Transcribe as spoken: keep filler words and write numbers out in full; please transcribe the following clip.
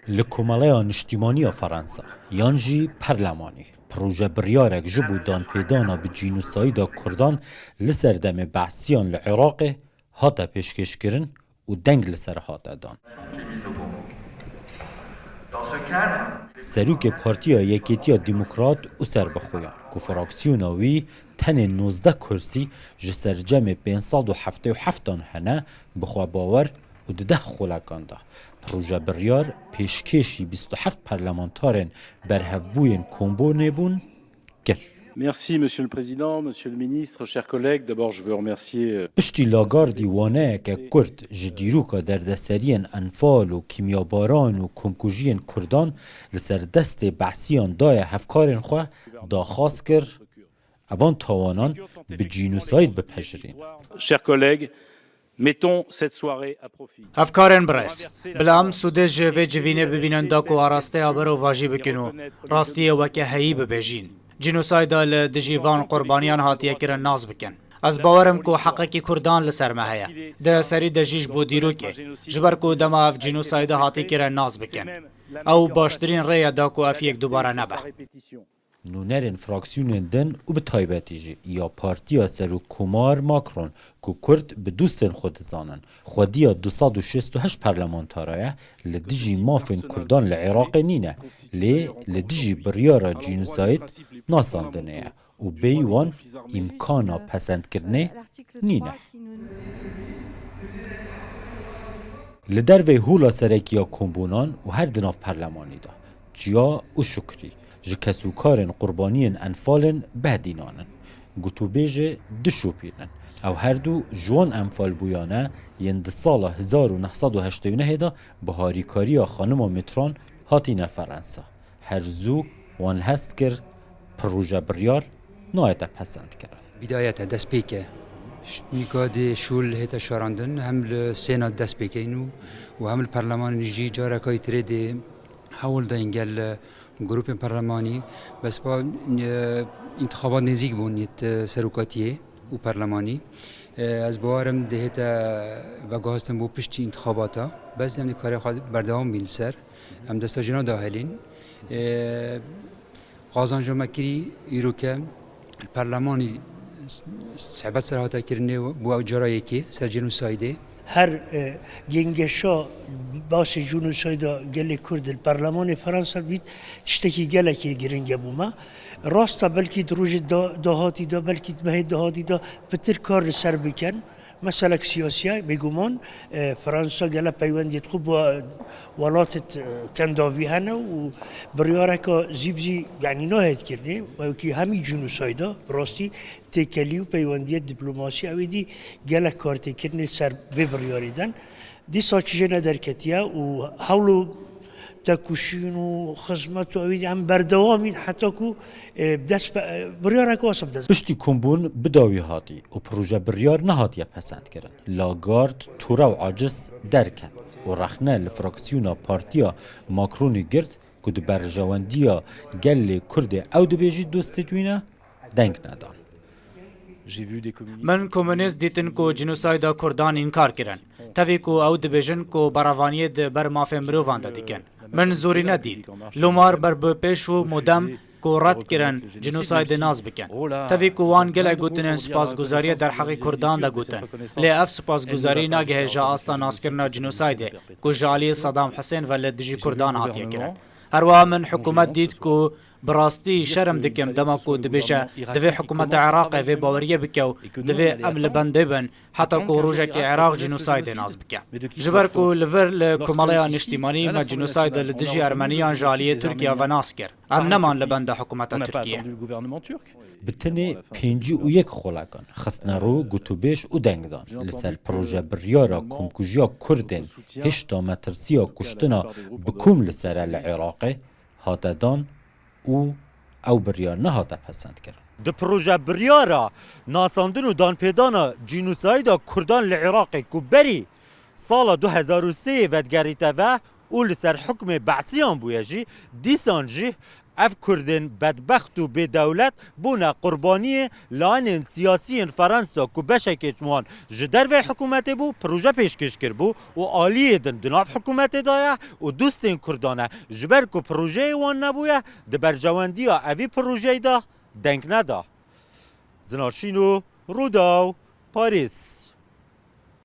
Li Komeleya Niştîmanî ya Ferensa yan jî perlemanî proje biryarek ji bo danpêdana bi cînosayda Kurdan li ser demê behsiyan li Iraqê hate pêşkêşkirin û deng li ser hate dan. Serokê Partiya Yekêtiya Demokrat û Serbixweyan ku fraksiyona wî tenê nozdeh kursî ji sercemê pênc sed û heftê û heftan hene, bi xwe bawer û di deh xolekan de proje biryar pêşkêşî bîst û heft parlamentarên berhevbûyên kombûnê bûn kir. Merci, Monsieur le Président, Monsieur le Ministre, chers collègues. D'abord, je veux remercier, euh, Piştî Lagardî waneyeke kurt ji dîroka derdeseriyên enfal û kîmyabaran û komkujiyên Kurdan li ser destê behsiyan daye hevkarên xwe, daxwaz kir, evan tawanan bi cînosayd bipejirîn. Chers collègues, mettons cette soirée à profit. Hevkarên birêz, bila em sûdê ji vê civînê bibînin da ku arasteya berovajî bikin û rastiyê weke heyî bibêjîn. Cînosayda li dijî van qurbaniyan hatiye kirin nas bikin. Ez bawer im ku heqekî Kurdan li ser me heye. Di serî de jî ji bo dîrokê, ji ber ku dema ev cînosayda hatî kirin nas bikin. Ew baştirîn rê ye da ku ev yek dubare nebe. Nûnerên fraksiyonên din û bi taybetî jî ya Partiya Serokkomar Macron ku Kurd bi dostên xwe dizanin, xwediya du sed û şêst û heşt parlamentara ye, li dijî mafên Kurdan li Iraqê nîne, lê li dijî biryara cînosayd nasandinê ye û bêyî wan îmkana pesendkirinê nîne. Li dervê hola serekî ya kombûnan û her di nav perlemanî de, Çiya û Şukrî ji kesûkarên qurbaniyên enfalên Behdînan in. Gotûbêjê dişopînin. Ew her du ji wan enfalbûyane yên di sala hezar û neh sed û heştê û nehê de bi harîkariya xanima Mitran hatîne Ferensa. Her zû wan hest kir, proje biryar nayête pesendkirin. Bidayet e, destpêk e. Ş-, nîka dê şûl hête şarandin, hem li Sênat destpêkeyîn û, û hem li perlemanê jî careka yî tirê dê hewl dayîn gel, e, grûpên perlemanî, bes ba, e, întixabat nêzîk bûn yêt, e, serokatiyê û perlemanî. E, ez bawer im dê hête veguhastin bo piştî întixabata. Bes em dê karê xwe berdewam bîn li ser. Em desta jina dahelîn. E, Qazanca me kirî îroke li perlemanî s-, s-, sehbet ser hate kirinê bû ew cara yekê ser cînosaydê. Her, e, gengeşa basê cînosayda gelê Kurd li perlemanê Fransa bît, tiştekî gelekî giring e bo me. Rast e, belkî di rojê da-, dahatî de, belkî di mehê dahatî de pitir kar li ser bikin. Meselek siyasî ye, bêguman, e, Fransa gele peywendiyê xwe bi welatê, e, kendavî hene û biryareka zî bi zî, yanî nahêt kirinê, wekî hemî cînosayda, bi rastî têkelî û peywendiyê diplomasî ew ê dî gelek kar tê kirinê ser vê biryarê den. Dîsa çi jê nederketiye û hewlo tekuşîn û xizmet û ewî em berdewam in heta ku, e, dest be, e, biryareke wisa bi dest. Piştî kombûn bi dawî hatî û proje biryar nehatiye pesendkirin. Lagarde tore û aciz derket û rexne li fraksiyona partiya Macronî girt ku di berjewendiya gelê Kurdê ew dibêjî dostê wî ne, deng nedan. Min komunîst dîtin ku cînosayda Kurdan înkar kirin. Tevî ku ew dibêjin ku berevaniyê di ber mafê mirovan de dikin. Min zorî nedît. Lomar ber bi pêş û modem ku red kirin cînosaydê nas bikin. Tevî ku wan gelek gotinên spasguzariyê derheqî Kurdan de gotin. Lê ev spasguzarî nagihêje asta naskirina cînosaydê ku ji aliyê Saddam Husên ve li dijî Kurdan hatiye kirin. Her wiha min hikûmet dît ku bi rastî şerm dikim dema ku dibêje divê hikûmeta Iraqê vê baweriyê bike û divê em li bendê bin heta ku rojekê Iraq cînosaydê nas bike. Ji ber ku li vir li Komeleya Niştîmanî me cînosayda li dijî Ermeniyan ji aliyê Tirkiye ve nas kir. Em neman li benda hikûmeta Tirkiye. Bi tenê pêncî û yek xolekan xistine ro gotûbêj û dengdan li ser proje biryara komkujiya Kurdên hişta metirsiya kuştina bi kom li ser e li Iraqê hate dan û ew biryar nehate pesendkirin. Di proje biryara nasandin û danpêdana cînosayda Kurdan li Iraqê ku berî sala du hezar û sê vedigerîte ve û li ser hukmê Be'siyan bûye jî, dîsan jî Ev Kurdên bedbext û bêdewlet bûne qurbaniyê layenên siyasiyên Ferensa ku beşekê ji wan ji dervê hikûmetê bû, proje pêşkêş kiribû û aliyê din di nav hikûmetê de ye û dostên Kurdan e. Ji ber ku projeyê wan nebûye, di berjewendiya evî projeyê de deng neda. Zinar Şîno, Rûdaw, Parîs.